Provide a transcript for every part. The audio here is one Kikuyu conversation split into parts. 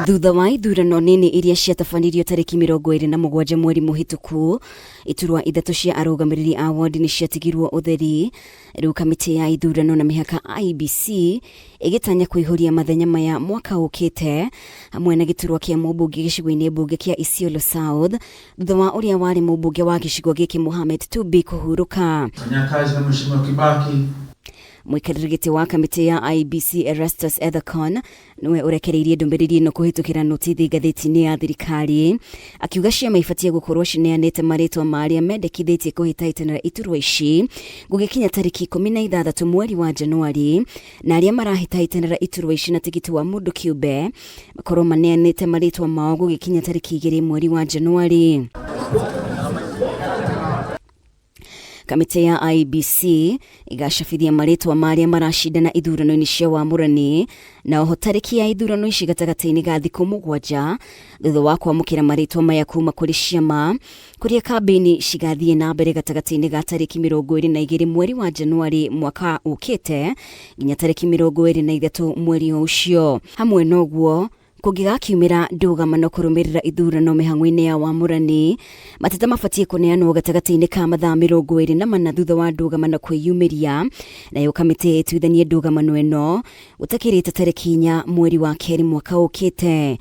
Thutha wa ithurano nini iria ciatabanirio tarĩki 27 mweri mũhĩtũku, iturwa ithatũ cia arũgamĩrĩri a wodi nĩ ciatigirwo ũtheri. Rĩu kamĩtĩ ya ithurano na mĩhaka IEBC ĩgĩtanya kũihũria mathenya maya mwaka ũkĩte hamwe na gĩturwa kĩa mũmbunge gĩcigo-inĩ mbunge kĩa Isiolo South thutha wa ũrĩa warĩ mũmbunge wa gĩcigo gĩkĩ Mohamed Tubi kũhurũka. Fanya kazi na Mheshimiwa Kibaki. Mũikarĩri gĩtĩ wa kamĩtĩ ya IEBC Erastus Ethekon nĩwe ũrekereirie ndũmĩrĩri ĩno kũhĩtũkĩra notithi ngathĩti-inĩ ya thirikari, akiuga ciama ibatiĩ gũkorwo cineanĩte marĩtwa ma arĩa mendekithĩtie kũhĩtahĩtanĩra iturwa ici gũgĩkinya tarĩki 16 mweri wa Januari, na arĩa marahĩtahĩtanĩra iturwa ici na tigiti wa mũndũ kĩũmbe makorwo maneanĩte marĩtwa mao gũgĩkinya tarĩki 2 mweri wa Januari. Kamĩtĩ ya IEBC ĩgacabithia marĩtwa ma arĩa maracindana ithurano-inĩ cia wamũrani na oho tarĩki ya ithurano ici gatagatĩ-inĩ ga thikũ mũgwanja thutha wa kwamũkĩra marĩtwa maya kuma kũrĩ ciama kũrĩa kambĩini cigathiĩ na mbere gatagatĩ-inĩ ga tarĩki 22 mweri wa Januari mwaka ũkĩte nginya tarĩki 23 mweri o ũcio. Hamwe na ũguo, Kũngĩgakiumĩra ndũgamano kũrũmĩrĩra ithurano mĩhang'o-inĩ ya wamũrani, mateta mabatiĩ kũneanwo gatagatĩ-inĩ ka mathaa 24 thutha wa ndũgamano kwĩyumĩria, nayo kamĩtĩ ĩtuithanie ndũgamano ĩno gũtakĩrĩte tarĩki 4 mweri wa kerĩ mwaka ũkĩte.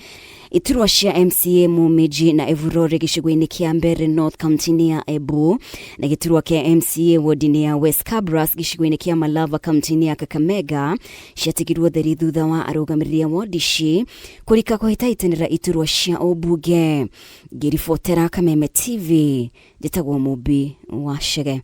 Iturwa cia MCA Muminji na Evurore gĩcigo-inĩ kĩa Mbeere North kaunti-inĩ ya Embu na gĩturwa kĩa MCA wodi-inĩ ya West Kabras gĩcigo-inĩ kĩa Malava kaunti-inĩ ya Kakamega ciatigirwo theri thutha wa arũgamĩrĩri a wodi ici kũrika kũhĩtahĩtanĩra iturwa cia ũmbunge. Ngĩribotera Kameme TV, njĩtagwo Mũmbi wa Chege.